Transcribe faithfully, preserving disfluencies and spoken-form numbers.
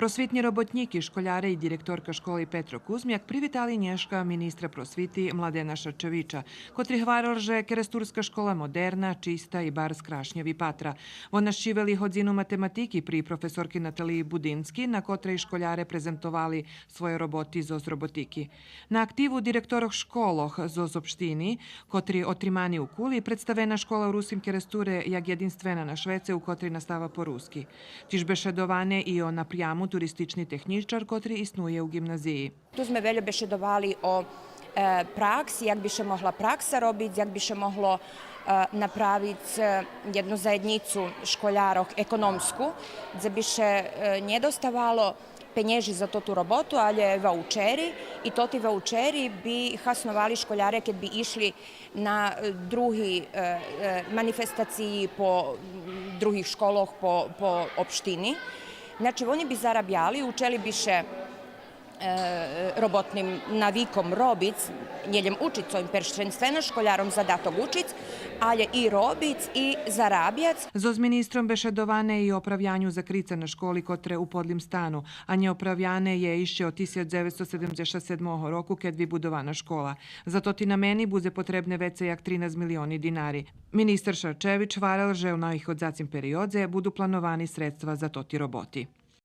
Просвитни роботнїки, школяре и директорка школи Петро Кузмяк привитали нєшка министра просвити Младена Шарчевича, котри гварел же керестурска школа модерна, чиста и барз крашнє випатра. Вон нащивел и годзину математики при професорки Наталиї Будински, на котрей школяре презентовали свойо роботи зоз роботики. На активу директорох школох зоз општини, котри отримани у Кули, представена школа у Руским Керестуре як єдинствена на швеце у котрей настава по руски. Тиж бешедоване и о напряму туристични технїчар котри иснує у ґимназиї. Ту зме вельо бешедовали о, е, пракси, як би ше могла пракса робиц, як би ше могло, е, направиц, е, єдну заєднїцу школярох економску, дзе би ше, е, нє доставало пенєжи за тоту роботу, алє ваучери. И тоти ваучери би хасновали школяре кед би ишли на, е, други, е, е, манифестациї по, м, других школох по, по општини. Значи, вони би зарабяли, учели би ше, е, роботним навиком робиц, нє лєм учиц, цо им першенствено школяром задаток учиц, алє и робиц, и зарабяц. Зоз министром бешедоване и о оправяню закрица на школи котре у подлим стану, а нєоправяне є ище од тисяч дзевецсто седемдзешат седмого року, кед вибудована школа. За тоти намени будзе потребне вецей як тринац милиони динари. Министер Шарчевич гварел же у наиходзацим периодзе буду плановани средства за тоти роботи.